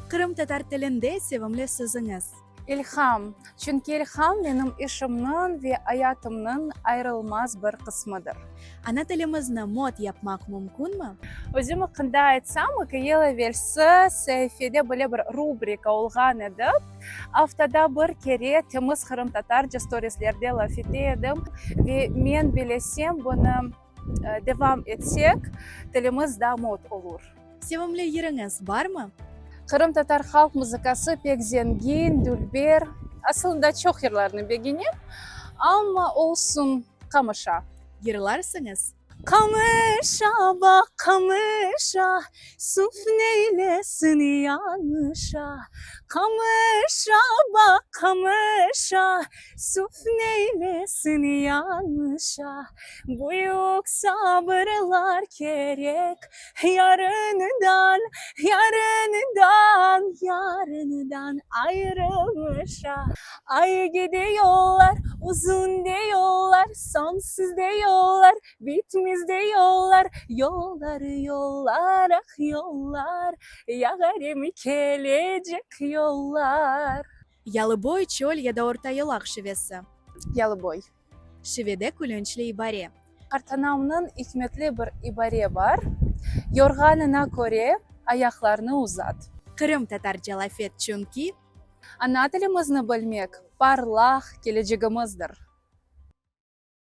Qırımtatar tilinde sevimli sözüñiz? İlham. Çünki ilham menim işimniñ ve ayatımnıñ ayırılmaz bir qısmıdır. Ana tilimizni mod yapmaq mümkünmi? Özüm aqqında aytsam, eki yıl evelsi saifede böyle bir rubrika olğan edi. Aftada bir kere temiz qırımtatarca storieslerde laf ete edim ve men bilesem, bunı devam etsek, tilimiz daa mod olur. Sevimli yırıñız barmı? Qırımtatar halq muzıkası pek zengin, dülber. Asılında çoq yırlarnı begenem, amma olsun, Qamışa. Yırlarsıñız? Qamışa, baq, qamışa, Suv neylesin yanışa. Qamışa, baq, qamışa, Suv neylesin yanışa. Büyük sabırlar kerek, Yarından, yarından, yarından ayrılmışa. Ay gidi yollar, uzun de yollar, Soñsuz de yollar, bitmez de yollar, Yollar, yollar, ah, yollar, Yağarem kelecek yollar. Yalıboy, çöl ya da Ortayolaq şivesi. Yalıboy. Şivede külünçli ibare. Qartanamnıñ ikmetli bir ibare bar, Yorğanına köre ayaqlarnı uzat. Qırımtatarca laf et, çünki. Ana tilimizni bilmek, parlaq kelecegimizdir.